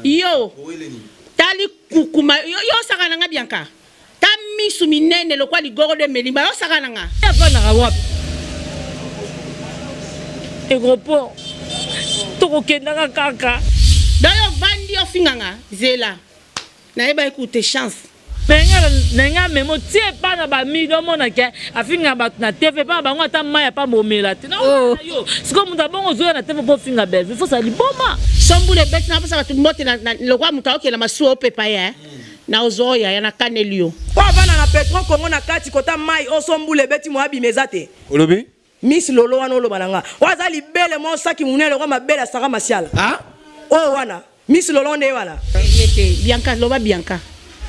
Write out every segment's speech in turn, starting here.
Yo tali kukuma yo, yo osaka na nga Bianca ta misu minene lokwa ligoro de melimba yo osaka na nga. Afandaka wapi? Aéroport tokokendaka kaka. Donc yo ovandi ofinga nga zela nayeba ekute chance. Na nga memo tie epa na bamidi omona ke afingaka bato na tv epa na bango ata mai ya pamba omela te oh. Yo sikoyo moto abongo ozoya na tv mpo ofinga Bellevue fosa liboma. Sombula ebeti napesa bato mbote lokola moto aokela masuwa opepa ye eh. Na ozoya ya nakaneli yo. Oyo avanda na Petro Congo na kati kota mai oyo so mbula ebeti moya bima eza te. Olobi? Miss Lolo wana oloba na nga. Oyo aza libele mo saki munene lokola mabele ya Sarah Masiala. Ah? Oyo wana. Miss Lolo nde wana. Ye te Bianca loba Bianca.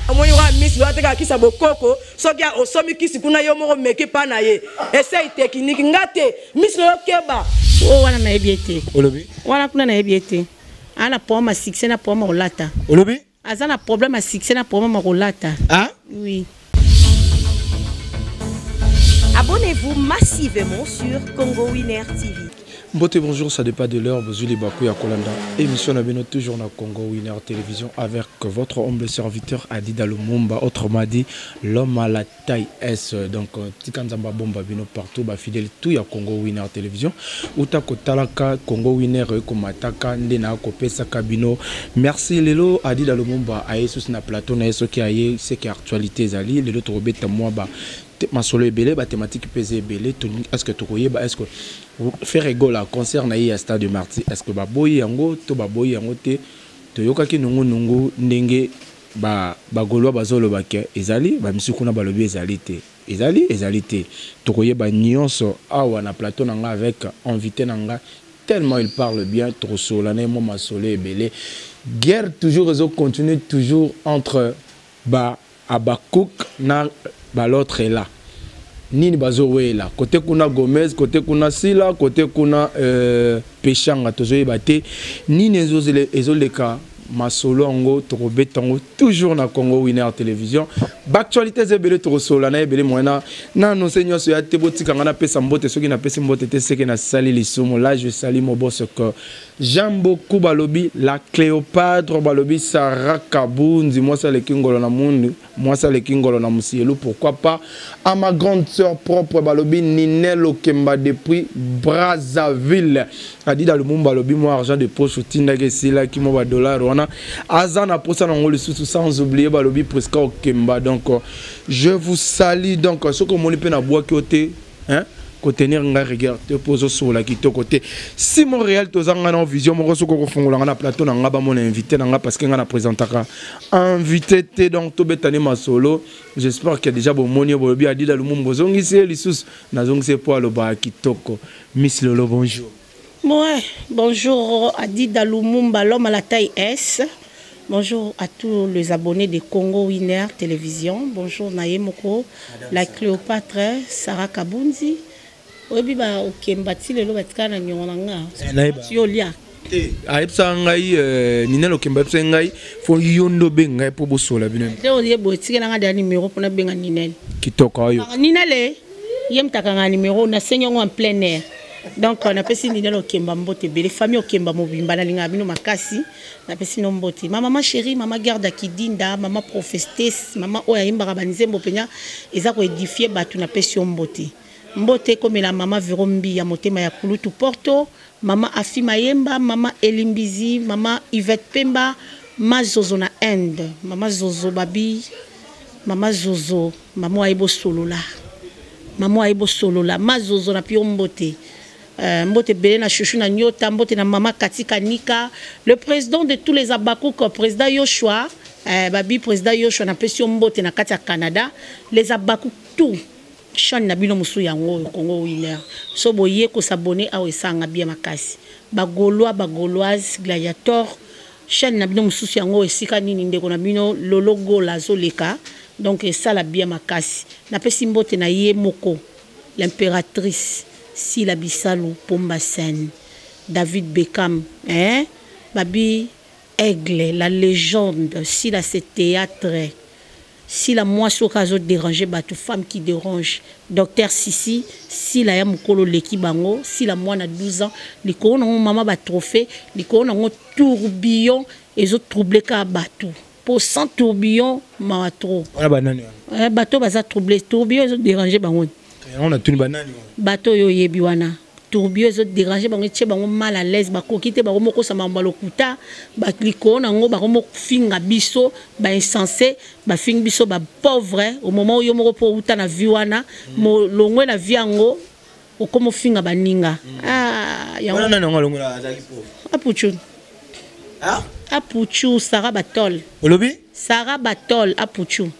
Omoni wa Miss Lolo atekaka kisi ya bokoko soki osomi kisi kuna yo moko meki pa na ye. Essai technique nga te. Miss Lolo keba. Oyo wana nayebi ye te. Olobi? Wana kuna nayebi ye te. Ana problème ya succès na problème ya kolata. Olobi? Aza na problème ya succès na problème ya kolata. Ah? Oui. Abonnez-vous massivement sur Congo Winner TV. Mbote bonjour, ça dépend de l'heure, bozwi libaku ya kolanda émission na bino toujours na Congo Winner Télévision avec votre humble serviteur Adida Lumumba, autrement dit l'homme à la taille S. Donc tika nzambe abomba bino partout ba fidèle tout ya Congo Winner Télévision uta kotalaka Congo Winner ekomataka nde na kopesaka bino merci. Lelo Adida Lumumba aye susu na plateau na ye, soki aye seke actualité ezali. Lelo tokobeta mwa ba masolo ebele, ba thématique mpe eza ebele. Est-ce que tokoyeba, est-ce que Ferre Gola concert na ye ya Stade de Martyr, est-ce que baboyi yango to baboyi yango te? Toyokaki nungunungu ndenge ba bagaulois bazoloba ke ezali, bamisusu kuna balobi ezali te, ezali ezali te. Tokoyeba nyonso awa na plateau na nga avec invité na nga, tellement il parle bien, tokosolola na ye mwa masolo ebele. Guerre toujours ezocontinue toujours entre ba Abakouk na ba l'autre est là. Nini bazowela côté kuna Gomez, côté kuna Sila, côté kuna Peshanga, tozoyeba te nini ezoleka. Masolo yango tokobeta yango toujours na Congo Winner Télévision. Baactualité eza ebele, tokosolola na ebele moyena na annonce nyonso ya te. Botika nga napesa mbote, soki napesi mbote te seke nasali lisumu. Là je sali mon boss que j'aime beaucoup, balobi la Cléopâtre, balobi Sarah Kabunzi, mwasi aleki ngolo na mundu, mwasi aleki ngolo na musielu. Pourquoi pas à ma grande sœur propre, balobi Ninel Okemba depuis Brazzaville. Adida Lumumba balobi moi argent de poche otindaki esilaki mwa ba dollar wana aza na posa nango lisusu, sans oublier balobi Prisca Okemba. Donc je vous salue. Donc soki omoni mpe nabwaki yo te, hein, kotenir nga rigueur te mpo ozosola kitoko te. Si Montréal toza nga na vision moko, soki okofungola nga na plateau na nga bamona invité na nga, parce que nga na présentaka invité te. Donc tobetani masolo, j'espère que déjà bomoni yo bolobi Adida Lumumba ozongisi ye lisusu, nazongisi ye mpo alobaka kitoko. Miss Lolo, bonjour. Ouais, bonjour Adida Lumumba, l'homme à la taille S. Bonjour à tous les abonnés de Congo Winner Télévision. Bonjour Nayemoko, la Cléopâtre, Sarah Kabunzi. Oyebi ba okemba ti lelo batikala na nyongo na nga. Nayeba. Ti olia. Te, ayebisaka ngai Ninel Okemba ayebisaka ngai fo yo nde obenga ngai mpo bosola bino. Nde oye boye tikela nga deya numéro mpo nabenga Ninel. Kitoko oyo. Ah, Ninel e, ye moto akanga numéro nasengi yango en plein air. Donc napesi Ninel Okemba mbote ebele, famille Okemba mobimba nalingaka bino makasi. Napesi no mbote. Ma maman chérie, mama Gerda Kidinda, mama prophétesse, mama oyo ayembaka ba nzembo penya eza ko édifier bato, napesi yo mbote. Mbote ekomela mama Vero Mbiya motema ya kulutu Porto, mama Afi Mayemba, mama Elimbizi, mama Yvette Pemba, ma Zozo na Inde, mama Zozo babi, mama Zozo, mama ayebo solola. Mama ayebo solola, ma Zozo na pio mbote. Mbote ebele na chouchou na nyota, mbote na mama Katika Nika, le président de tous les Abakouk, président Yoshua, babi président Yoshua na pesi yo mbote na kati ya Canada, les Abakouk tout. Chaîne na bino musu yango oyo Congo Winner. So boye ko s'abonner awa esanga bien makasi. Ba Gaulois, ba Gauloises, Gladiator, chaîne na bino mususu yango esika nini ndeko na bino Lolo Gola azoleka. Donc esala bien makasi. Na pesi mbote na ye moko l'impératrice Sila Bisalu Pomba Sen David Beckham, hein? Babi Aigle, la légende, Sila c'est théâtre. Sila mwasi oyo kaka azo deranger batu femme qui derange docteur sisi sila ya mukolo oleki bango sila mwana 12 ans likolo nango mama ba trophee likolo nango tourbillon ezo trouble kaka batu po sans tourbillon mawa trop wana ba nani wana eh, bato baza trouble tourbillon ezo deranger bango yango natuni ba nani wana bato oyo oyebi wana tourbillon ezo déranger bango etie bango mal à l'aise bakoki te bakomi kokosa makambo ya lokuta likolo na yango bakomi kofinga biso ba insensé bafingi biso ba pauvre au moment oyo moko mpo outa na vie wana molongwe na vie yango okomi ofinga baninga mm. ah, yango nani yango alongola azalaki pauvre apuchu ah? apuchu sara batol olobi sara batol apuchu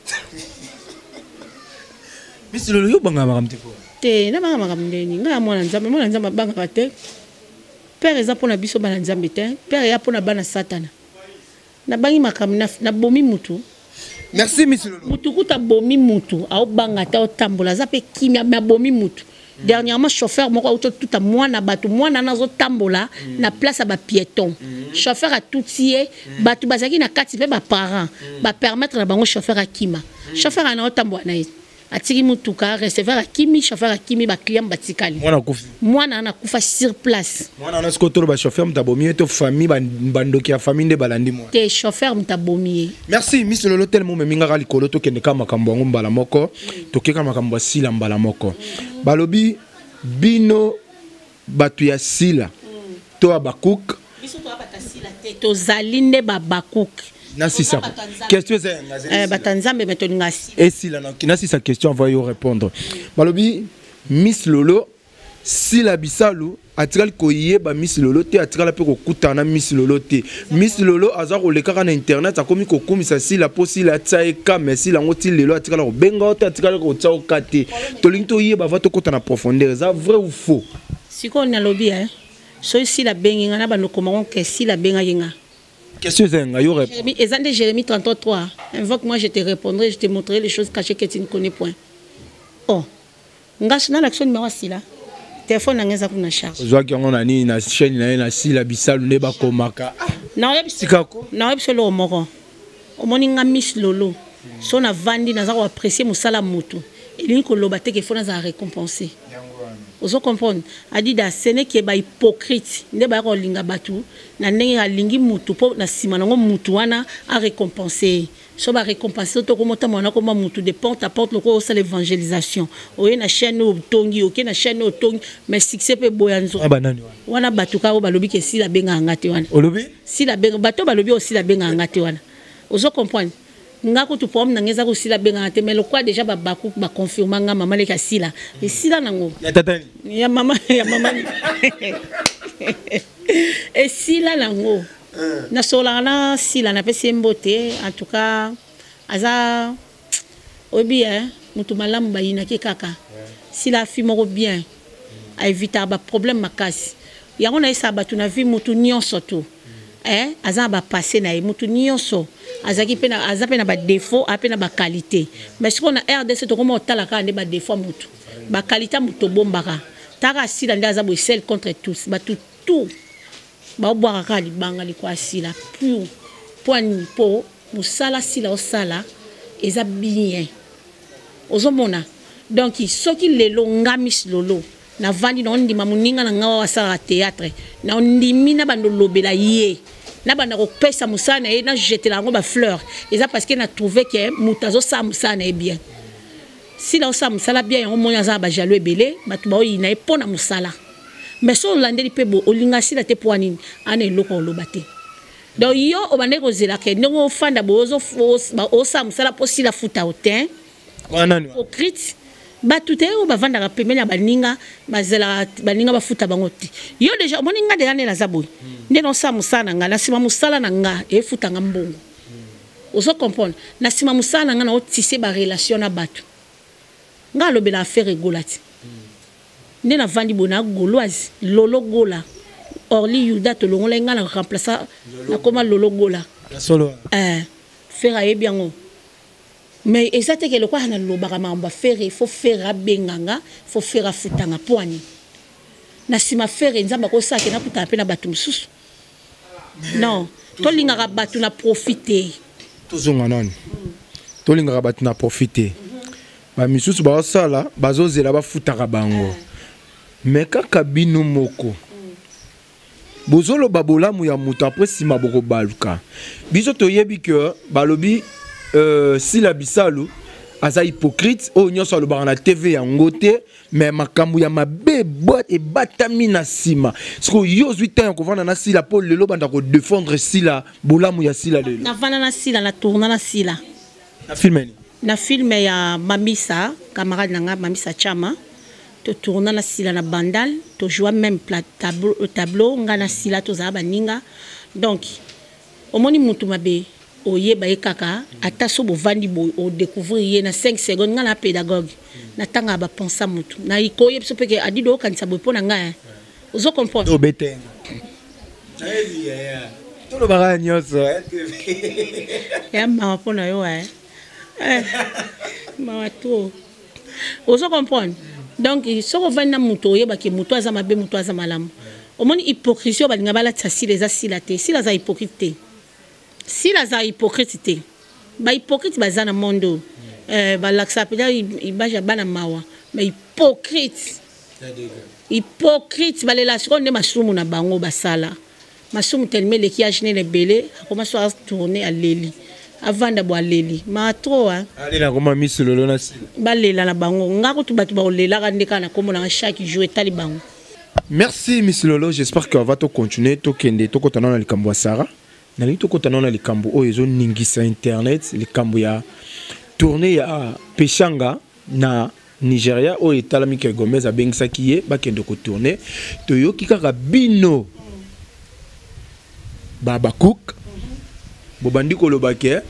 Miss Lolo yo bangaka makambo te po. Te na banga makambo ndeni ngai ya mwana nzambe mwana nzambe abangaka te père eza pona biso bana nzambe te père eya pona bana satana nabangi makambo nabomi mutu Merci Miss Lolo. Mutu kuta bomi mutu aobanga ata otambola aza pe kimia mais abomi mutu. Mm. Dernièrement chauffeur moko auto tuta mwana bato mwana nazo tambola mm. na place ya ba piéton. Mm. Chauffeur atuti ye mm. bato bazalaki na kati pe ba parents mm. ba permettre na bango chauffeur akima. Mm. Chauffeur ana otambola na ye. Atiki mutuka receveur akimi chauffeur akimi ba client batikali. Mwana akufi. Mwana ana kufa sur place. Mwana wana sikoyo toloba chauffeur moto abomi ye to famille bandoki ya famille nde balandi mwana. Te chauffeur moto abomi ye. Merci Miss Lolo tellement omemi nga kaka likolo tokende kaka makambo yango mbala moko toke kaka makambo ya Sila mbala moko. Balobi bino bato ya Sila to Habacuc Biso toza bato ya Sila te tozali nde ba Habacuc. Nasisa question eza ya nga. Eh, bato ya Nzambe mais tolinga Sila. Esila nasisa question avant yo répondre. Balobi Miss Lolo Sila Bisalu atikali koyeba Miss Lolo te, atikala mpe kokutana na Miss Lolo te. Miss Lolo aza kolekaka na internet akomi kokumisa Sila mpo Sila atia ye ka, mais Sila yango ti lelo atikala kobenga yo te, atikala kotia yo ka te. Tolingi toyeba avant tokota na profondeur, eza vrai ou faux? Sikoyo nalobi eh, soki Sila abengi nga na bando koma ngo ke Sila abengaki nga. Question eza ya nga, yo répondre. Eza nde Jérémie 33 3. Invoque moi je te répondrai, je te montrerai les choses cachées que tu ne connais point. Oh. Nga na lakisa numero ya Sila. Telephone na nga eza kuna charge. Ozwaki yango na nini na chaîne na ye na Sila Bisalu nde bakomaka. Na oyebisa eloko moko. Omoni nga Miss Lolo. So na vandi naza ko apprécier mosala mutu. Elingi koloba te ke faut nazala récompenser. Ozo comprendre? Adidas, ce n'est que ba hypocrite nde baya kolinga batu na ndenge alingi mutu po na sima nango mutu wana a récompenser ye. So ba recompense to komo tambola na koma mutu de porte à porte lokola osala evangelisation oye na chaîne oyo otongi oke na chaîne oyo otongi mais succès pe boya nzoto ah, banani wana wana bato kaka oyo balobi ke sila abengaka nga te wana olobi sila abenga bato balobi oyo sila abengaka nga te wana ozo comprendre nga kutu problème na nga eza kosila abengaka te mais lokola déjà babaku baconfirma nga mama leki asila esila nango ya tata ya mama ya mama esila nango eh. nasololaka na sila napesi ye mbote en tout cas aza oyebi eh, moto malamu bayinaki kaka sila afi moko bien aevitaka baproblème makasi yango nayesaka bato na vie moto nyonso tu eh, aza na bapasse na ye moto nyonso azalaki mpe aza mpe na badéfaut aza mpe na baqualité mais sikoyo na rdc tokoma kotala kaka nde badéfaut ya moto baqualité ya moto obombaka taka asila nde aza boye seul contre tous bato tout baobwaka kaka libanga likwa asila pur mpo nini mpo mosala sila osala eza bien ozomona donc soki lelo nga miss lolo navandi na ondima moninga na nga oyo asalaka théâtre na ondimi na bando lobela ye na banda kopesa mosala na ye na jetela yango bafleur eza parce que na trouve ke moto azosala mosala na ye bien Sila osala musala bien yango omoni aza na ba jaloux ebele batu baoyina ye pona musala mais soki olandeli pe bo olinga sila te poa nini ana eloko oloba te donc yo obandaki kozela ke ndenge ofanda boye osala musala po sila futa yo te hypocrite bato te oyo bavandaka pembeni ya baninga bazelaka baninga bafuta bango te yo deja omoni nga deja nde naza boye nde naosala mosala na nga na nsima mosala na nga efuta nga mbongo Ozo comprendre? Na sima musala na nga nao tisser ba relation na batu. Nga alobelaka Ferre Gola ti. Nde na vandi boye na gauloise, Lolo Gola. Orly Yuda tolongolaki nga na remplaça nakoma Lolo Gola. Ya solo? Eh, Ferre ayebi yango. Mais eza te ke lokola nalobaka makambo ya Ferre, il faut Ferre abenga nga, il faut Ferre afuta nga. Poa nini? Na sima Ferre Nzambe akosala ke nakutana pe na batu mosusu. Non, tolingaka bato na profit te. Tozonga nani? Tolingaka bato na profit te. Bamisusu bazosala, bazozela bafutaka bango. Mais kaka bino moko bozoloba bolamu ya moto, après nsima bokobaluka. Biso toyebi ke balobi Sila Bisalu aza hypocrite, oyo nyonso alobaka na TV yango te, mais makambo ya mabe ebatami na nsima. Sikoyo yo ozwi temps ya kovanda na Sila mpo lelo banda kodefendre Sila, bolamu ya Sila lelo? Navanda na Sila, na tourna na Sila. Na film nini? Na film ya Mamisa, camarade na nga Mamisa Chama. Totourna na Sila na Bandal, tojoua même tableau, nga na Sila tozala baninga. Donc omoni mutu mabe, oyeba ye kaka ata so bovandi boye, odécouvrir ye na 5 secondes. Nga na pédagogue, natangaka bapensa mutu, nakoyebi so mpeke Adido okanisa boye mpo na ngai, ozo comprendre? Obetenga tolobaka nyonso. Ya mawa mpo na yo, mawa trop, ozo comprendre? Donc soki ovandi na moto, oyebaki moto aza mabe, moto aza malamu. Omoni hypocrisie oyo balinga balatisa Sila, eza Sila te. Sila aza hypocrite te, Sila aza hypocrite te. Bahypocrite baza na monde oyo, balakisaka mpenza image ya bana mawa, mais hypocrite, hypocrite balela sikoyo nde masumu na bango basala masumu telema eleki age nene ebele, akoma so atourne, aleli, avanda bo aleli maa trop. Alela koma miso lolo na Sila. Balela na bango, nga kutu bato baolelaka nde kaka na kombo nanga chaque jour, etali bango. Merci Miss Lolo, j'espère que va to continuer tokende tokota na likambo ya Sarah. Nalingi tokota na likambo oyo ezoningisa internet, likambo ya tournée ya Peshanga na Nigeria oyo etalami ke Gomez abengisaki ye bakende kotourne. Toyoki kaka bino Babacook bobandi koloba ke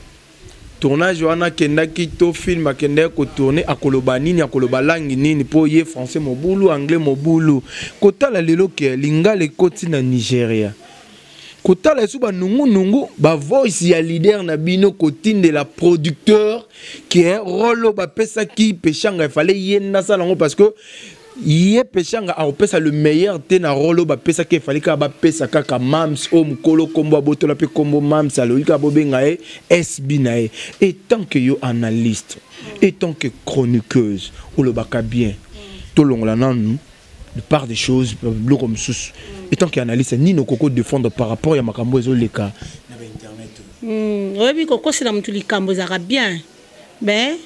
tournage wana akendaki to film akendaki kotourne, akoloba nini, akoloba langi nini, mpo ye français mobulu, anglais mobulu. Kotala lelo ke lingala ekoti na Nigeria, kotala esu banungunungu, bavoice ya leader na bino kotindela producteur ke rôle oyo bapesaki Peshanga, efale ye nde asala yango, parce que ye Peshanga akopesa le meilleur te na rôle oyo bapesaki, efali kaka bapesa kaka Mams oyo mokolo nkombo abotola mpe nkombo Mams, alobi kaka bobenga ye SB na ye. Et tant que yo analyste et tant que chroniqueuse, olobaka bien, tolongola nanu de part des choses, biloko mosusu, et tant que analyste, nini okoko défendre par rapport ya makambo ezoleka na bainternet? Oyebi, kokosela motu likambo ezalaka bien, mais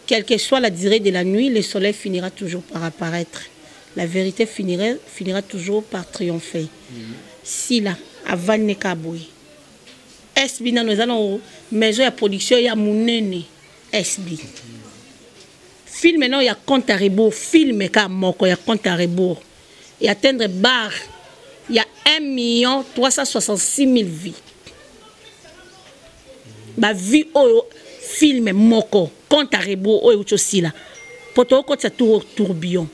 quelle que soit la durée de la nuit, le soleil finira toujours par apparaître, la vérité finira toujours par triompher. Sila avandi ka boye, SB nano eza na maison ya production ya monene. SB film nao ya compte à rebours, film ka moko ya compte à rebours et atteindre barre ya 1 million 366 000 vues, bavues oyo film moko compte à rebours oyo euti osila po tookotisa tour tourbillon.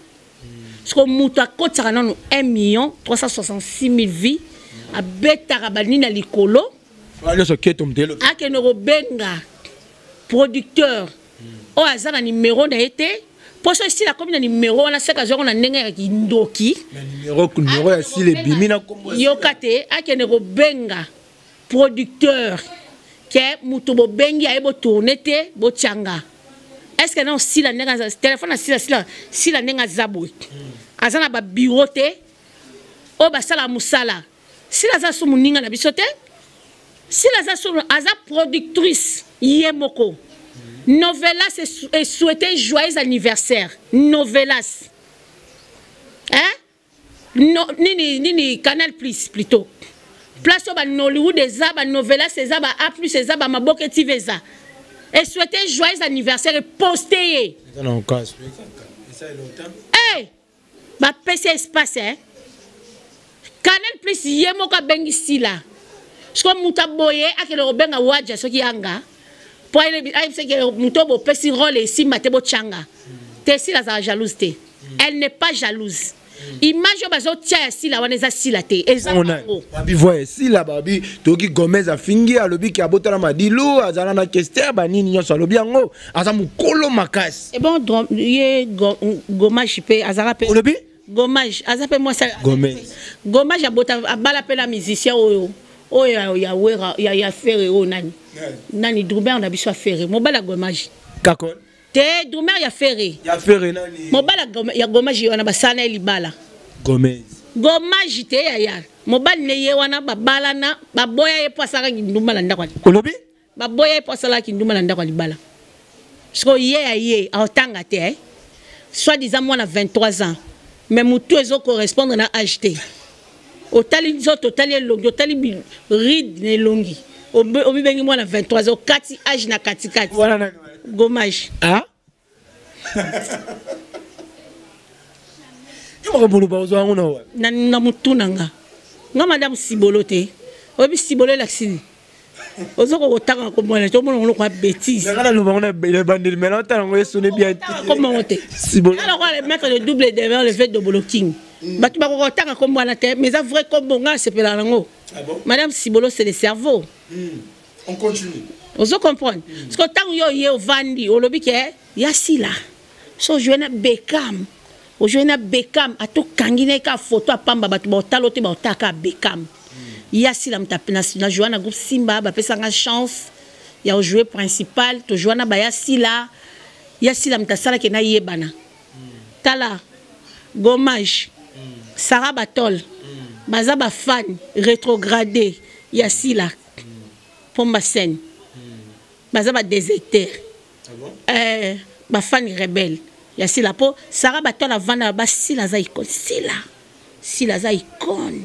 Siko moto akotisaka nano 1 million 366 000 vues, abetaka banini na likolo. Nyonso keto moto. Akende kobenga producteur oyo aza na nimero na ye te, mpo so esila akomi na nimero wana, seka azwango na ndenge ya kindoki. Nimero ya Sila ebimi na kombo. Yoka te, akende kobenga producteur ke moto bobengi aye botourne te, botianga. Est ce que na osila ndenge aza telefone asila sila sila ndenge aza boye, aza na babureau te oyo basalaka mosala? Sila aza so moninga na biso te. Sila aza so, aza productrice ye moko. Novelas e souhaité joyeux anniversaire Novelas, hein? No, nini nini, Canal Plus plutôt, place oyo banollywood eza, banovelas eza, ba A plus eza, bamaboke TV eza, e souhaité joyeux anniversaire, eposte ye. Hey! Bapesi espace, eh? Canal Plus ye moko abengi Sila. Siko moto aboye akende kobenga waja soki yanga mpo ayebisaki moto oyo bopesi rôle esimba te, botyanga te. Sila azala jalouse te, elle n'est pas jalouse. Image oyo bazotia ya Sila wana eza Sila te, eza bango. Babi voye Sila, babi toyoki Gomez afingi, alobi ke abotala Madilu, azala na Kester, banini nyonso, alobi yango aza mokolo makasi. E bon, ye gommage mpe azalaka mpe. Olobi? Gommage aza mpe mwasi. Gomez. Gommage abota, abala mpe na musicien oyo. Oyo ya Wera ya ya Ferre oyo nani? Nani drummer na biso ya Ferre, mobali ya Gomage. Kakol. Te drummer ya Ferre. Ya Ferre nani? Mobali ya Gomage wana basala na ye libala. Gomez. Gomage te ya ya. Mobali ne ye wana babalana baboya ye po asalaka kindumba na ndako. Olobi? Baboya ye po asalaka kindumba na ndako ya libala. Sikoyo ye ya ye aotanga te eh? Soit disant mwana 23 ans mais mutu ezo correspondre na age te. Otali nzoto, otali elongi, otali ride na elongi. Omibengi mwana 23 ans, okati age na katikati. Wana nani? Gommage. Ah? Yo makambo oloba ozwa yango na wapi? Na, na mutu na nga. Nga madame Sibolo te. Oyebi Sibolo elakisi nini? Ozokoka kotanga kombo na te, omona yango lokola bêtise. Nga naloba yango na ebandeli, mais naotala yango esone bien te. Otanga kombo yango te. Sibolo. Nga lokola le maître de double demeure, le fait de boloking. Bato bakoka kotanga kombo wana te, mais eza vrai kombo nga nasepelaka nango. Ah bon? Madame Sibolo, c'est le cerveau. On continue. Ozo comprendre? Parce que tango yo ye ovandi, olobi ke ya sila. So jouer na Beckham. O jouer na Beckham, ato kangi na ka photo apamba bato ba otalo te ba otaka Beckham. Ya sila mta na, na jouer na groupe Simba, ba pesa nga chance ya jouer principal, to jouer na ba ya sila. Ya sila mta sala ke na yebana. Tala gommage. Sarah Batol. Baza ba fan rétrogradé ya sila. Pomba scène. Baza ba déserteur. Ah bon? Ba fan rebelle. Ya sila po Sarah Batol avanda ba sila za icône. Sila. Sila za icône.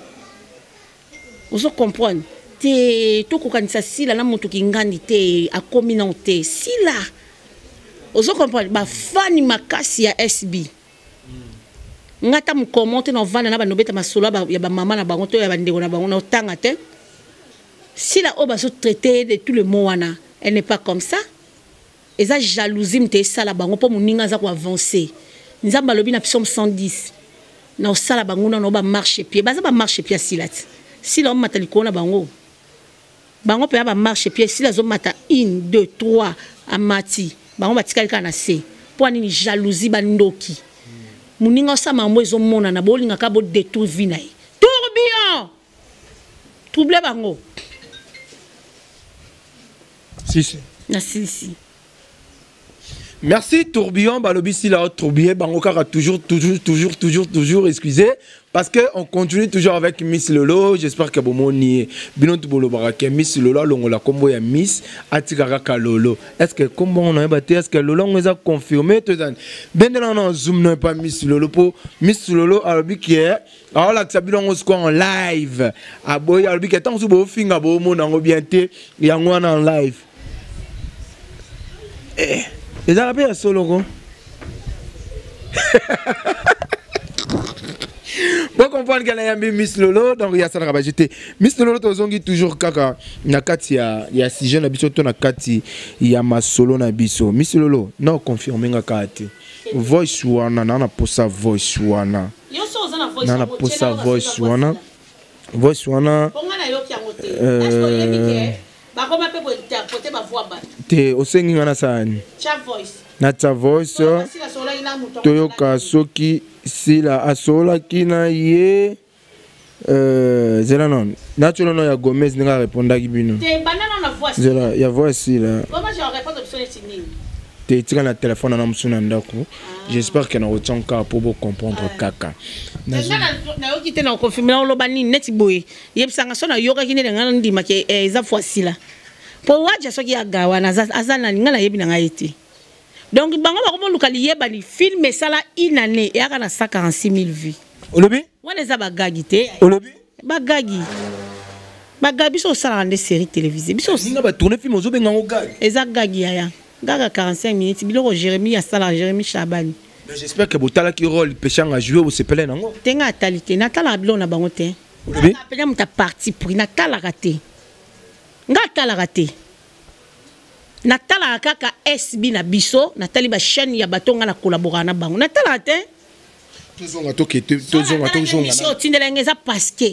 Ozo comprendre? Te to kokanisa sila na moto kingandi te akomi na te. Sila. Ozo comprendre? Ba fan makasi ya SB. Ngata mukomo te na vanda na ba nobeta masolo ya ba mama na bango to ya ba ndeko na bango na otanga te. Sila oyo bazo traiter de tout le monde wana, elle n'est pas comme ça. Eza jalousie mte sala bango po muninga aza ko avancer. Nzambe alobi na psaume 110. Na osala bango na ba marche pied. Baza ba marche pied sila ti. Sila o mata likolo na bango. Bango pe ba marche pied sila zo mata 1 2 3 amati. Bango batikali kaka na se. Po nini jalousie ba ndoki. Muninga osala mambo ezo mona na bolinga ka bo détruire vie na ye. Tourbillon. Trouble bango. Si si. Na si si. Merci Tourbillon, balobi si la tourbillon bango kaka toujours toujours toujours toujours toujours excusez parce que on continue toujours avec Miss Lolo, j'espère que bomoni bino tout bolo baraka Miss Lolo longola kombo ya Miss atika kaka Lolo. Est-ce que kombo on a battu, est-ce que Lolo on a confirmé tout ça. Bendela na zoom non pas Miss Lolo po Miss Lolo alobi qui est alors là que bino on se en live. Aboy alobi que tant bo finga bo mona ngo bien te yango wana en live. Eh, ezalaka mpe ya solo ko. Bon comprendre qu'elle a Miss Lolo, donc il y a ça dans la Miss Lolo tozongi toujours kaka na kati ya ya sujet na biso to na kati ya masolo na biso. Miss Lolo, non confirmer nga kaka te. Voice wana na na posa voice wana. Yo so oza na voice Na na yango, posa tiela nga voice soki na wana. voice Voice wana. Ponga na yoki yango te. Est-ce que oyebi ke bakoma pe ko interpréter ba voix ba? Te osengi nga na sani. Tcha voice. Na tcha voice. Toyoka sila asololaki na moto yango Toyoka na soki sila asololaki na ye. Zela non. Na tsholo no ya Gomez ndinga répondaki bino. Te banda na na voice. Zela ya voice sila. Comment je répondre biso neti nini? Te tika na téléphone na musu na ndako. J'espère que na retient ka pour bo comprendre kaka. Na na yoki te na confirmer na oloba nini neti boye. Yebisanga so na yokaki nde nga ndima ke eza voice sila. Po waja soki ya gawa na aza na nga na yebi na ngai te. Donc bango ba komo luka liyeba ni film esala une année et aka na 146 000 vues. Olobi? Wana eza ba gagi te. Olobi? Ba gagi. Ba gagi biso osala nde série télévisée. Biso ninga ba tourner film ozo benga ngo gagi. Eza gagi yaya. Gaga 45 minutes biloko Jérémy asala Jérémy Chabani. Mais j'espère que botala ki rôle pechanga jouer au sepele nango. Tenga atalité natala biloko na bango te. Olobi? Nga penya muta parti pris natala te. Nga atala te. Natala kaka SB na biso, natali ba chaîne ya bato nga na collaborer na bango. Natala te. Tozonga toke, tozonga, tozonga. Émission otindela nga eza parce que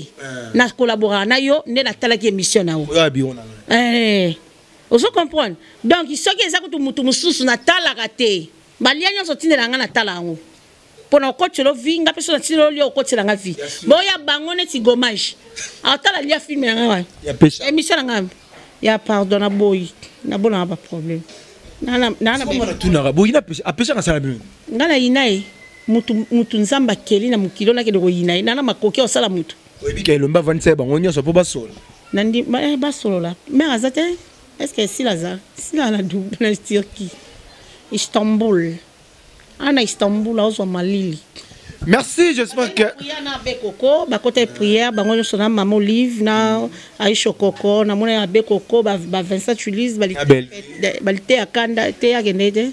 na collaborer na yo nde natalaki émission na yo. Oyo abi ona. Ozo comprendre? Donc soki eza kutu mutu mususu natalaka te. Balia nyonso otindela nga natala yango. Mpo na okotela vie, nga mpe so natindeli olia, okotela nga vie. Boya bango neti gommage. Atala lia film na nga wana. Émission na nga ya pardon na boyi. Nabolanga ba problème. Tunaka boyi apesaka asala bino. Nga na yina ye. Mutu mutu Nzambe akeli na mokili oyo nakende koyina ye. Nana makoki osala mutu. Oyebi ka elombe avandisa ye bango nyonso mpo basolola. Nandi basolola. Mère aza te? Est-ce que Sila aza? Sila na Dubai, na Turquie. Istanbul. Ana Istanbul aozwa malili. Merci, j'espère que prière na Abbé Koko, bakota prière bango nyonso na Mama Olive na Aisha Koko, na mona Abbé Koko ba, ba Vincent Tulise ba balite ya kanda te ya kende te.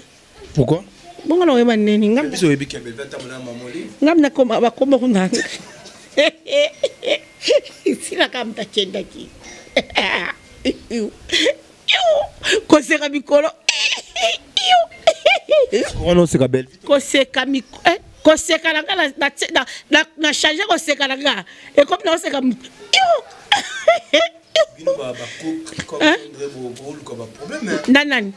Pourquoi? Bongo na oyeba nini ngam biso oyebi ke Bellevue atambola na Mama Olive. Ngam na koma ba kombo kuna. Sila kam ta kendaki. Koseka mikolo. Wana oseka Bellevue. Koseka mikolo. Eh, koseka na nga na na changer koseka na nga. Ekomi na oseka. Bino ba ba cook comme boluka ba problème. Na nani?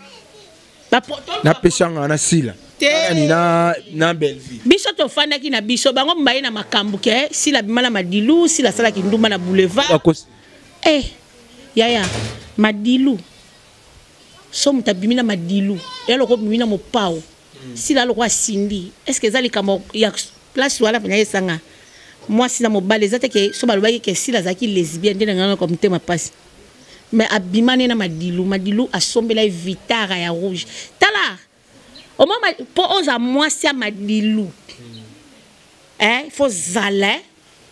Na peshanga na Sila. Nani na na Bellevue. Biso tofandaki na biso bango mbaye na makambo ke Sila bima na Madilu, Sila salaki ndumba na boulevard. Eh yaya Madilu. So mutu abimi na Madilu, ya loko bimi na mopao. Sila loko asindi. Est-ce que ezali kama ya place wala pena esanga? Mwasi na mobali eza te ke so balobaki ke Sila azalaki lesbienne nde na ngana ko motema pasi. Mais abima ne na Madilu, Madilu asombela ye vitara ya rouge. Tala omwa po oza mwasi ya Madilu. Eh, faut zala,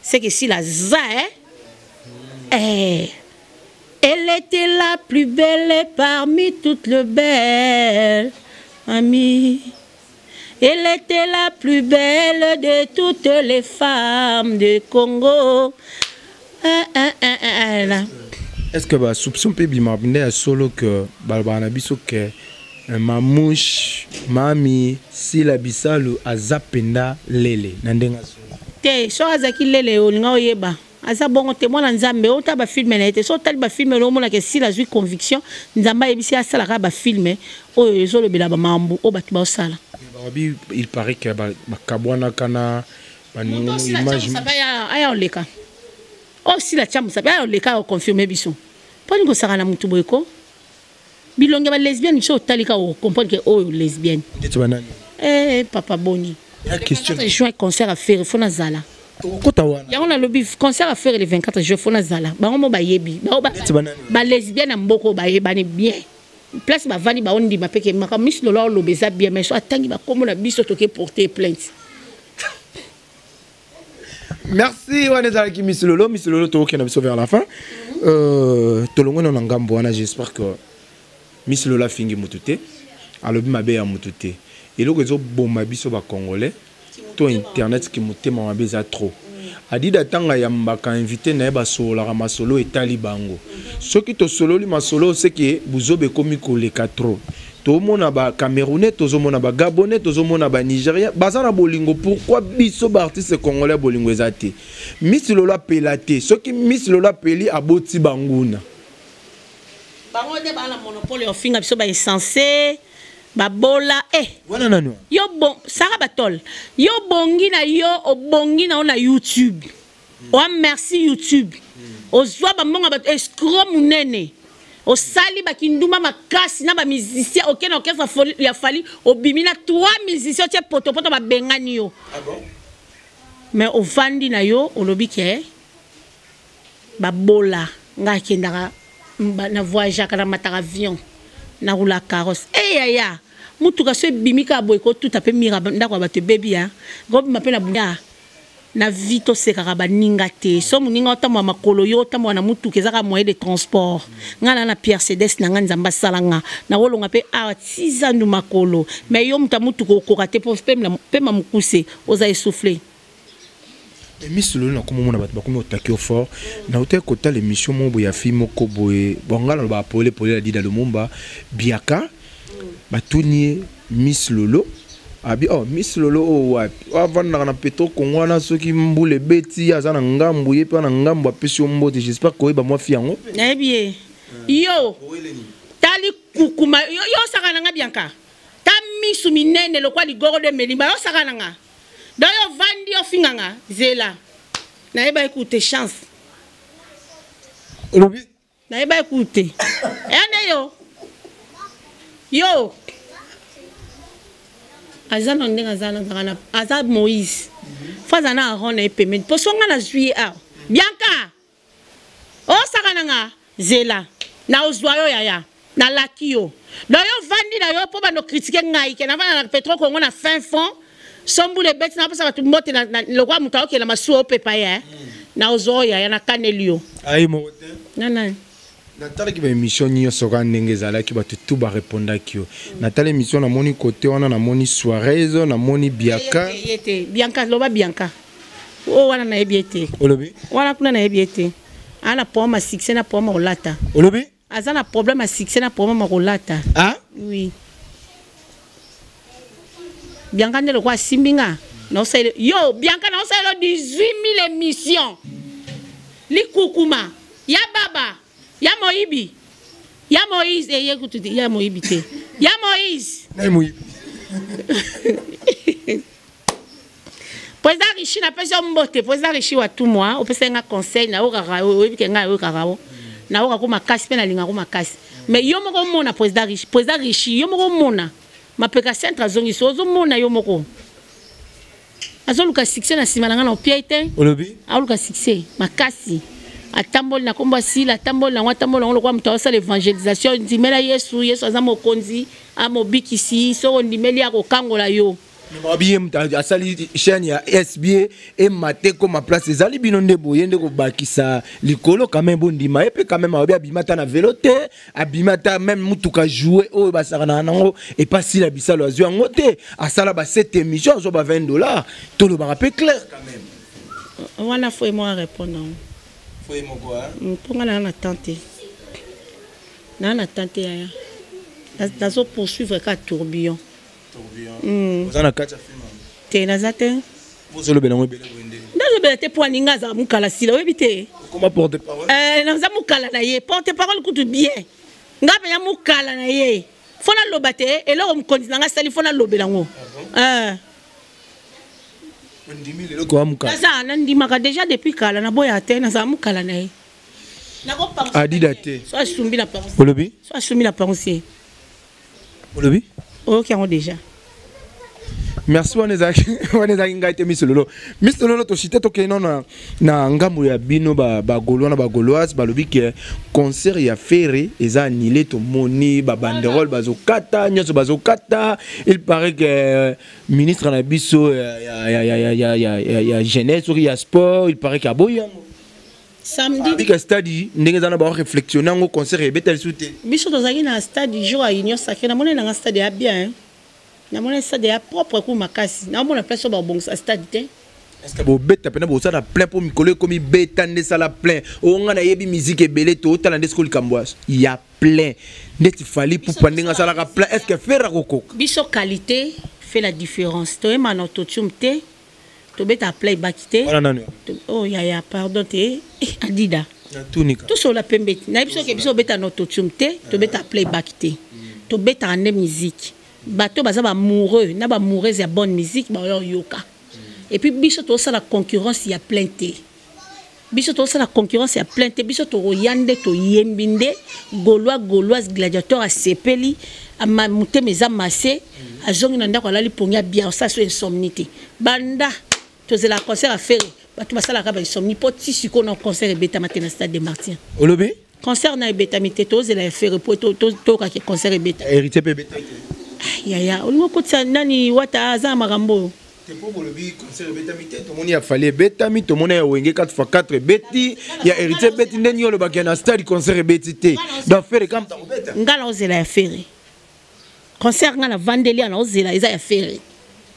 c'est que Sila za, eh. Eh. Elle était la plus belle parmi toutes les belles, amie. Elle était la plus belle de toutes les femmes de Congo. Ah, ah, ah, ah, ah. Est-ce que ba soupçon pe bima nde ya solo que balobaka na biso que Mamouche, Mami, Sila Bisalu aza penda lele na ndenge solo? Te, so azaki lele olinga oyeba. Aza bongo te mwana Nzambe, ota ba film na ye te. So otali ba film na omona ke Sila azwi conviction, Nzambe ayebisi asalaka ba film oyo ezolobela ba mambu oyo bato baosala. Babi, il paraît que ba kabwanaka na ba image aya oleka. Oh Sila tia mosapi aya oleka o confirmer biso. Poni kosaka na mutu boye ko? Bilonge ba lesbienne biso otali ka o comprendre que oyo lesbienne. Ndeti ba nani? Eh papa boni. Ya question. Le 24 juin concert à faire faut na zala. Okota wana. Yango na lobi concert à faire le 24 juin faut na zala. Bango mo ba yebi. Ba ba ba lesbienne na mboko ba yebani bien. Place ba vandi ba ondima pe ke maka Miss Lola olobeza bien mais so atangi ba kombo na biso toke porter plainte. Merci wana ezalaki Miss Lolo, Miss Lolo tokokenda biso vers la fin. Tolongwe na ngambo wana, j'espère que Miss Lolo afingi mutu te, alobi mabe ya mutu te. Eloko ezoboma biso ba Congolais to internet ki motema mabe eza trop. Adida tanga ya mbaka invité na ye basololaka masolo etali bango. Soki tosololi masolo c'est que buzobe ekomi koleka trop. Tozomona ba Camerounais, tozomona ba Gabonais, tozomona ba Nigériens, baza na bolingo. Pourquoi biso ba artistes congolais bolingo eza te? Miss Lolo apela te. Soki Miss Lolo apeli aboti banguna. Bango nde ba na monopole ya finga biso ba insensé, ba bola eh. Wana nani wana? Yo bon, Sarah Batol. Yo bongi na yo, obongi na yo na YouTube. Oa merci YouTube. Ozwa ba mbongo ba escroc munene. Osali ba kindumba makasi na ba musiciens oke na orchestre ya Fally obimi na 3 musiciens otie poto poto ba bengani yo. Ah bon? Mais ovandi na yo olobi ke ba bola nga akendaka na voyageaka na mataka avion na roula carrosse. Eh yaya mutuka so ebimi ka boye ko tuta pe mira ndako ya bato ebebi ya. Gobima pe na buya. Na vie tosekaka baninga te. So moninga otambola makolo yo otambola na mutuka ezaka moyen de transport. Nga na na Mercedes na nga Nzambe asala nga. Na wolonga pe awa tizandu makolo. Mais yo muta mutuka okoka te po pema mukuse oza essoufflé. Miss Lolo na komo mona bato bakomi otaki au fort. Na hotel kota l'émission mo boye ya fille moko boye. Bon nga na ba pole pole la Dida Lumumba Biaka batuni Miss Lolo. Abi oh Miss Lolo oh wapi? Avandaka na Petro Congo wana soki mbule beti aza na ngambu ye pe na ngambu apesi yo mbote. J'espère koyeba mwa fille yango. Nayebi ye. Yo. Tali kukuma yo, yo saka na nga Bianca. Ta misu minene lokwa ligoro de melimba yo saka na nga. Donc yo ovandi ofinga nga zela. Nayeba ekute chance. Olobi Nayeba ekute. Ene yo. Yo. Aza na ndenge aza na na aza Moïse. Faut aza na Aaron na ye pembeni. Po so nga nazwi ye awa. Bianca. Osaka na nga zela. Na ozwa yo yaya. Nalaki yo. Donc yo vandi na yo po bando critiquer ngai ke navanda na Petro Congo na fin fond. Sombula ebeti na pesa bato mbote na, na lokwa moto aokela masuwa opepa ye. Eh. Na ozwa yo yaya nakaneli yo. Ayi moko te. Na nani? Natalaki ba émission nyonso kaka ndenge ezalaki, bato tout barepondaki yo. Natali émission, namoni kote wana, namoni Suarez, namoni Bianca. Ye te, Bianca, loba Bianca. Oyo wana nayebi ye te. Olobi? Wana kuna nayebi ye te. Aza na problème ya succès na problème ya kolata. Olobi? Aza na problème ya succès na problème ya kolata. Ah? Oui. Bianca nde lokola asimbi nga. Naosalela yo Bianca, naosalela 18 000 émissions. Likukuma ya baba ya moyibi ya Moïse eye kutu te ya moyibi te ya Moïse. Na moyibi. Président Richi napesi yo mbote. Président Richi Watumwa opesaki nga conseil, nayokaka oyebi ke ngai nayokaka o nayokaka makasi mpe nalingaka makasi, mais yo moko omona président Richi, président Richi yo moko omona mapeka centre azongisi, ozomona yo moko azoluka succès na nsima na ngai na opiai te. Olobi? Aoluka succès makasi, atamboli na kombo asila, atamboli nango, atamboli nango lokola moto aosala évangélisation. Ndimela Yesu, Yesu aza mokonzi, amobikisi, soki ondimeli akokangola yo. Babi ye moto asali chaîne ya SB emate koma place ezali bino nde boye nde kobakisa likolo quand même, bondima ye mpe quand même. Ababi abima ata na velo te, abima ata même mutuka joue oyo basakanaka nango epasila bisalo azwi yango te, asala ba 7 émission azwa ba 20 $. Tolobaka mpe clair quand même. Wana fo ye moko arépondre yango. Fo ye moko. Mpo nga naa na temps te, naa na temps te yaya, nazo poursuivre ka tourbillon. Oza na kati ya film? Te, naza te. Ozolobela yango ebele boye nde? Nazobela te mpo aninga azala mokala sila, oyebi te. Okoma porte parole? Naza mokala na ye, porte parole kutu bien, nga mpenza mokala na ye, fo naloba te eloko mokonzi na nga asali, fo nalobela yango. Ondimi lelo kowa mokala? Naza, nandimaka déjà depuis kala, naboyaka te, nazala mokala na ye. Adida te. So asumbi na pango. Olobi? So asumbi na pango sie. Olobi? Oyoki yango déjà. Merci. Wana ezalaki ngai te, miso lolo, miso lolo. Toshite tokei nano na ngambo ya bino bagaulois na bagauloise. Balobi ke concert ya Ferre eza annulé. Tomoni babanderole bazokata nyonso bazokata. Il paraît que ministre na biso ya jeunesse soki ya sport, il paraît ke aboyi yango. Samedi. Bika stade ndenge eza na baoreflectionne yango, concert ebeta lisusu te. Biso tozalaki na stade jour ya Union sacrée. Namoni nanga stade ya bien, namoni stade ya propre ku makasi, naomona place oyo babongisa stade te. Est-ce que bobeta mpena bosala plein mpo mikolo ekomi beta nde esala plein? Oyo nga nayebi musique ebele, tootala nde sikoyo likambo ya plein ndeti Fally Ipupa ndenge asalaka plein. Est ce que Ferre akokoka? Biso, qualité fait la différence. Toyemba na autotune te, tobeta playback te. Wana nani? Oh yaya, pardon te, Adida. Natunika. Tosola pembe te, nayebi soki biso obeta na autotune te, tobeta playback te, tobetaka nde musique. Bato baza baamoureux na baamoureuse ya bonne musique baoya oyoka. Et puis biso tosala concurrence ya plein te, biso tosala concurrence ya plein te. Biso tokoya nde toyembi nde Gaulois, Gauloise, gladiateur asepeli, motema eza mase, azongi na ndako, alali pongi ya bien, osala so insomnie te. Banda tozela concert affaire, bato basalaka bainsomnie mpo ti sikoyo na concert ebetama te na Stade de Martyr. Olobi? Concert na ebetami te, tozela ya Ferre po tokaki concert ebeta. Héritier mpe ebetaki te. Yaya, olingi okotisa nani? Wata aza na makambo oyo. Te, mpo bolobi concert ebetami te. Tomoni ya Fally ebetami, tomoni ya Wenge 4x4 ebeti, ya Héritier ebeti. Ndeni olobaki na stade concert ebeti te, donc Ferre kamta kobeta? Nga na ozela ya Ferre concert, nga na vandeli ya na ozela eza ya Ferre.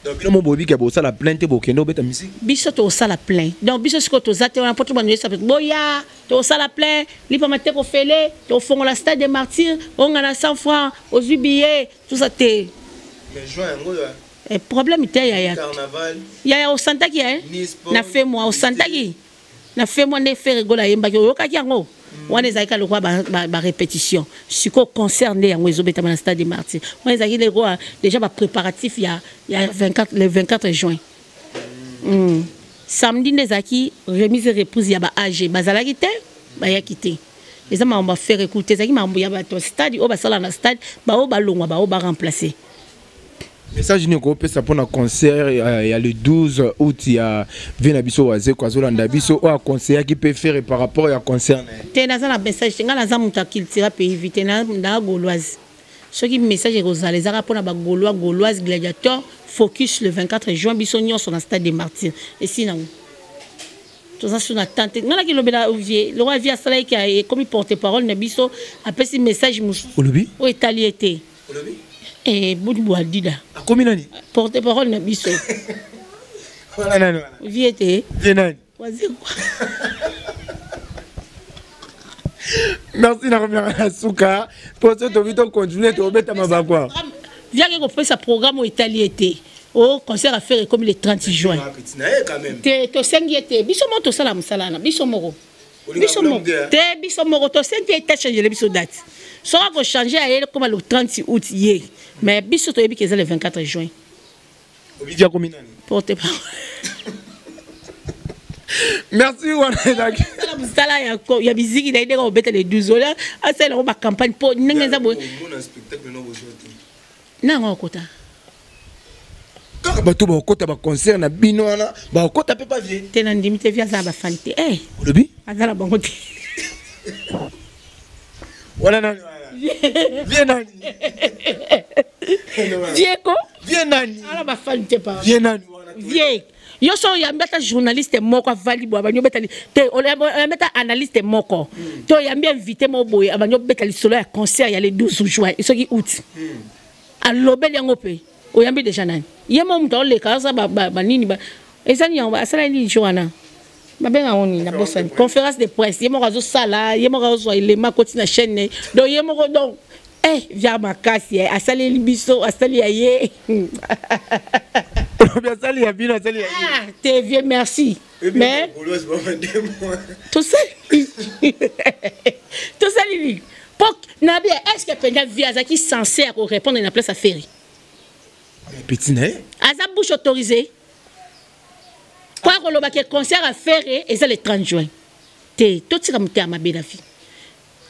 Donc bino mo boyebi ke bosala plein te, bokende obeta musique. Biso tosala plein. Donc biso sikoyo toza te wana mpo tobanda boya tosala plein lipama te, kofele tofongola Stade de Martyr, onga na 100 francs ozwi billet, toza te. Mais juin yango oyo. Eh, problème te yaya. Carnaval. Yaya, osantaki ye na fe mwa, osantaki na fe mwa nde Ferre Gola ayembaki, oyokaki yango wana, ezalaki kaka lokola barépétition. Sikoyo concert nde yango ezobetama na Stade de Martyr, wana ezalaki lokola déjà bapréparatif ya 24, le 24 juin. Samedi nde ezalaki remise et reprise ya ba AG, bazalaki te, bayaki te. Eza makambo ya faire écoute, ezalaki makambo ya bato ya stade oyo basala na stade, baoyo balongwa, baoyo baremplace. Message nini okopesa mpona concert ya le 12 août ya vie na biso Wazeko azolanda biso, oyo aconseillaki mpe Ferre par rapport ya concert na ye? Te, naza na message te. Ngai naza moto ya cultura pays vi te, na gauloise. Soki message ekozala, ezaka mpona bagaulois, gauloise, gladiateur, focus le 24 juin, biso nyonso na stade des Martyrs. Esi nango toza su na tante. Ngai nakilobela vie lokola vie asalaki, ekomi porte parole na biso, apesi message mosusu. Olobi? Oyo etali ye te. Olobi? Eh, boni bwadida. Akomi nani? Porte parole na biso. Wana nani wana? Vie te. Vie nani? Wazekwa. Merci, nakomiaka na suka mpo so tobi tocontinue tobeta mabakwa. Viake kopesa programme oyo etali ye te. O concert affaire ekomi le 30 juin te, tosengi ye te. Biso moko tosala mosala na biso moko, biso moko te, biso moko tosengi ye te changele biso date. Soki akochange, aye koma le 30 août ye, mais biso toyebi ke eza le 24 juin. Obidi akomi nani? Porte parole. Merci, wana ezalaki mosala ya biziki na ye ndenge obeta le 12 ola, asala yango bacampagne mpo ndenge eza boye nango akota. Kaka bato bakokota baconcert na bino wana, bakokota mpe bavie. Te, na ndimi te. Vie aza na bafani te. Eh. Olobi? Aza na bango te. Wana nani wana? Vie nani? Vie ko. Vie nani? Ala bafani te pa. Vie nani wana? Vie yo so oyambi ata journaliste moko avandi boye, abandi obeta te, oyambi ata analyste moko to oyambi invité moko boye, abandi obeta lisolo ya concert ya le 12 juin soki août, alobeli yango mpe oyambi déjà nani? Ye mo moto aoleka aza banini, eza nini yango asala nini jo wana, babenga yango nini? Nabosani. Conférence de presse ye moko azosala, ye moko azozwa elema, akoti na chaîne ne. Donc ye moko, donc eh, via makasi asaleli biso, asali ya ye. Olobi asali ya bino, asali ya ye. Ah, te vie, merci, mais tosali tosali nini po na bien? Est ce que mpenza vie azalaki censé ya korépondre na place ya Ferre? Petit na ye. Aza bouche autorisée po akoloba ke concert ya Ferre eza le 30 juin te. Totika motema mabe na vie,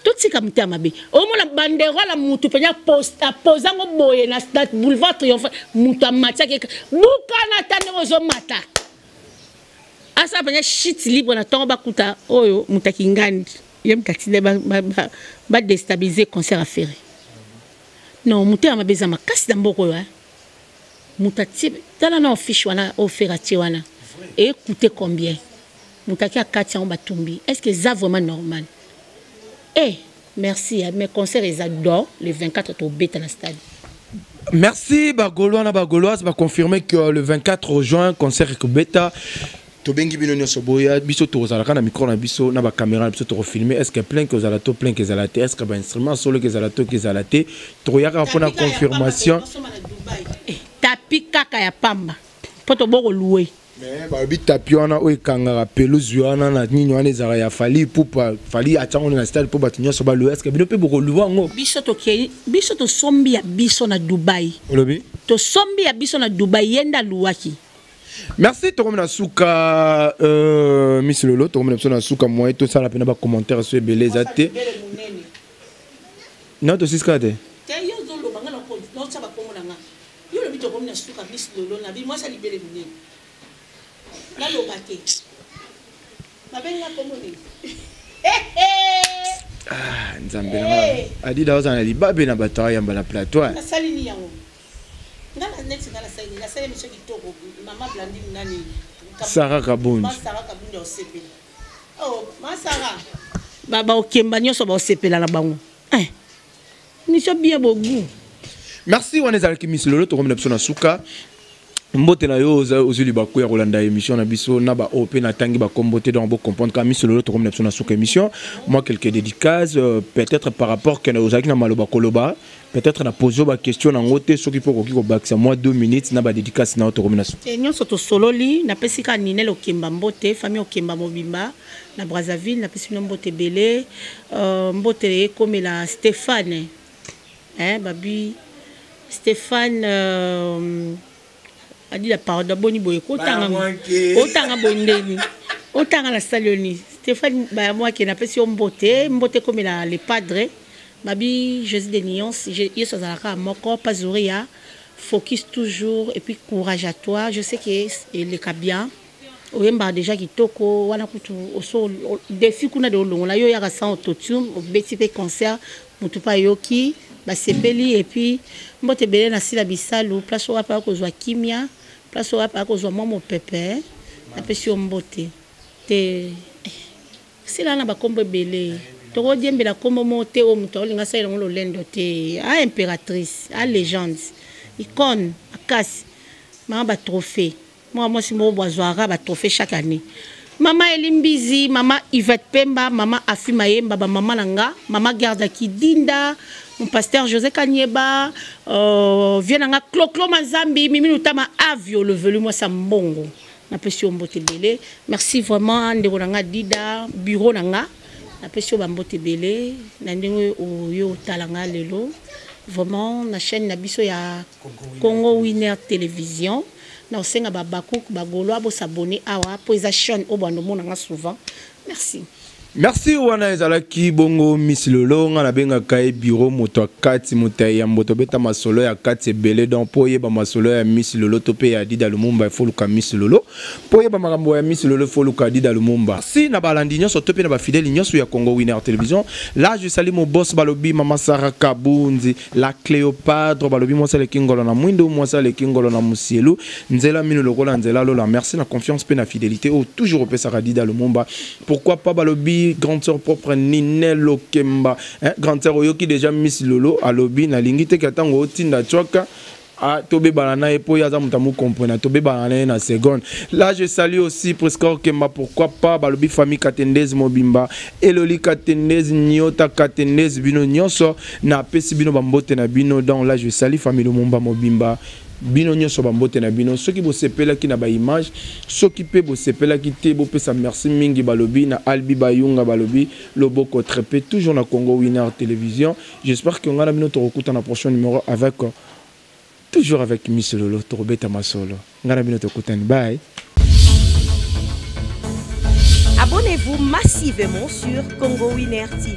totika motema mabe. Omona banderole, mutu mpenza aposa yango boye na boulevard Triomphe, mutu amatiaki bukana ata ndenge ozomata, asala mpenza chute libre na ntongo, bakuta oyo moto akingandi ye, moto atinde badéstabiliser concert ya Ferre. Non, motema mabe eza makasi na mboka oyo. Moto atie, tala na affiche wana oyo Ferre atie wana, ekute combien? Moto aki akati yango, batumbi. Est ce que eza vraiment normal? Eh, merci, mais concert eza do le 24, tobeta na stade. Merci bagaulois na bagauloise, baconfirme que le 24 juin concert ekobeta. Tobengi bino nyonso, boya. Biso tokozalaka na micro na biso na bacaméra na biso, tokofilme. Est ce que plein kozala to plein kezala te? Est ce que bainstrument solo kezala to kezala te? Tokoyaka mpona confirmation. Tapi kaka ya pamba mpo tobokoluwe. Mais balobi tapi wana oyo ekangaka pelouse wana na nini wana ezalaka ya Fally Ipupa. Fally atiango na stade mpo bato nyonso baluwe. Est ce que bino mpe bokoluwa yango? Biso tokei, biso tosombi ya biso na Dubai. Olobi? Tosombi ya biso na Dubai, ye nde aluwaki. Merci, tokomi na suka. Miss Lolo, tokomi na biso na suka. Moye tosala mpena bacommentaire so ebele eza te. Na tosisika te. Te, yo ozoloba, nga naotya bakombo na nga. Yo olobi tokomi na suka. Miss Lolo na bi mwasi ya libele monene, naloba te, babenga kombo nini? Ah, Nzambe na nga, Adida ozala na libabe na bato ayamba na plateau. Nasali nini yango? Nga na neti nga nasali nini? Nasali émission kitoko. Mama Blandine nani? Sara Kabundi. Ma Sara Kabundi osepela. Oh, ma Sara, baokemba nyonso baosepela na bango. Eh, mission bien bogu. Merci, wana ezalaki Miss Lolo. Tokomi na biso na suka. Mbote na yo ozwi libaku ya kolanda émission na biso na baoyo mpe natangi bakombo te, donc bocomprendre ka Miss Lolo. Tokomi na biso na suka émission. Moi, quelques dédicaces peut-être par rapport ke ozalaki na maloba koloba, peut-être na pose baquestion nango te. Soki mpo okoki kobakisa mwa 2 minutes na badédicace na yo, tokomi na suka. Te, nyonso tosololi. Napesi kaka Ninele Okemba mbote, famille Okemba mobimba na Brazzaville, napesi bino mbote ebele. Mbote ekomela Stéphane, hein, babi Stéphane. Adida pardon, boni boye kotanga otanga boye ndeni otanga na sali yo nini? Stéphane Bayamwake, napesi yo mbote, mbote ekomela le padre babi Jésus de nuance. Yesu azalaka moko pazoria. Focus toujours et puis courage à toi. Je sais que eleka bien, oyembaka déjà kitoko wana. Kutu oso défi kuna de olongola yo oyaka sans autotune, obeti mpe concert, motu mpe ayoki, basepeli. Et puis mbote ebele na sila bisalu, place oyo apa kozwa kimia, place oyo apa kozwa mwa mopepe. Napesi yo mbote te. Sila na bakombo ebele, tokodiembela nkombo moko te oyo moto aolinga asalela yango lolendo te. A impératrice, a légende, icône makasi, mama batrophée, mwa mwasi moko bo azwaka batrophée chaque année. Mama Elimbizi, mama Yvette Pemba, mama Afi Mayemba, bamama na nga, mama Garda Kidinda, mon pasteur José Kanyeba, vie na nga Cloclo Manzambi, Mimi Lutama Avio levelu, mwasi ya mbongo, napesi yo mbote ebele. Merci vraiment, ndeko na nga Dida, bureau na nga, napesi yo bambote ebele na ndenge oyo otala nga lelo vraiment na chaîne na biso ya Congo Winner Télévision. Na osenga babakuk bagaulois bosabone awa mpo eza chaîne oyo bando omonanga souvent. Merci. Merci. Wana ezalaki bongo Miss Lolo. Nga nabengaka ye bureau, moto ya kati, moto ya yambo. Tobeta masolo ya kati ebele. Donc mpo oyeba masolo ya Miss Lolo to mpe ya Dida Lumumba, ifo luka Miss Lolo. Mpo oyeba makambo ya Miss Lolo, ifo luka Dida Lumumba. Si na balandi nyonso to mpe na bafidèle nyonso ya Congo Winner Télévision, là je salue mon boss, balobi mama Sara Kabunzi, la Cléopâtre, balobi mwasi aleki ngolo na mwindo, mwasi aleki ngolo na musielu, nzela mino lokola nzela lola. Merci na confiance mpe na fidélité oyo toujours opesaka Dida Lumumba. Pourquoi pas balobi grande sœur propre Ninel Lokemba, hein? Grande sœur, oyoki déjà Miss Lolo alobi nalingi te ka ntango otinda twaka. Ah, tobebana na ye mpo ye aza moto amokomprena, tobebana na ye na seconde. Là je salue aussi Prisca Okemba. Pourquoi pas balobi famille Katendez mobimba, Eloli Katendez, Nyota Katendez, bino nyonso napesi bino bambote na bino. Donc là je salue famille Lumumba mobimba, bino nyonso bambote na bino. Soki bosepelaki na baimage, soki mpe bosepelaki te, bopesa merci mingi balobi na Albi Bayunga, balobi loboko trepe, toujours na Congo Winner Télévision. J'espère que ngai na bino tokokuta na prochain numéro avec toujours avec Miss Lolo. Tokobeta masolo, ngai na bino tokutani. Bye. Abonnez-vous massivement sur Congo Winner TV.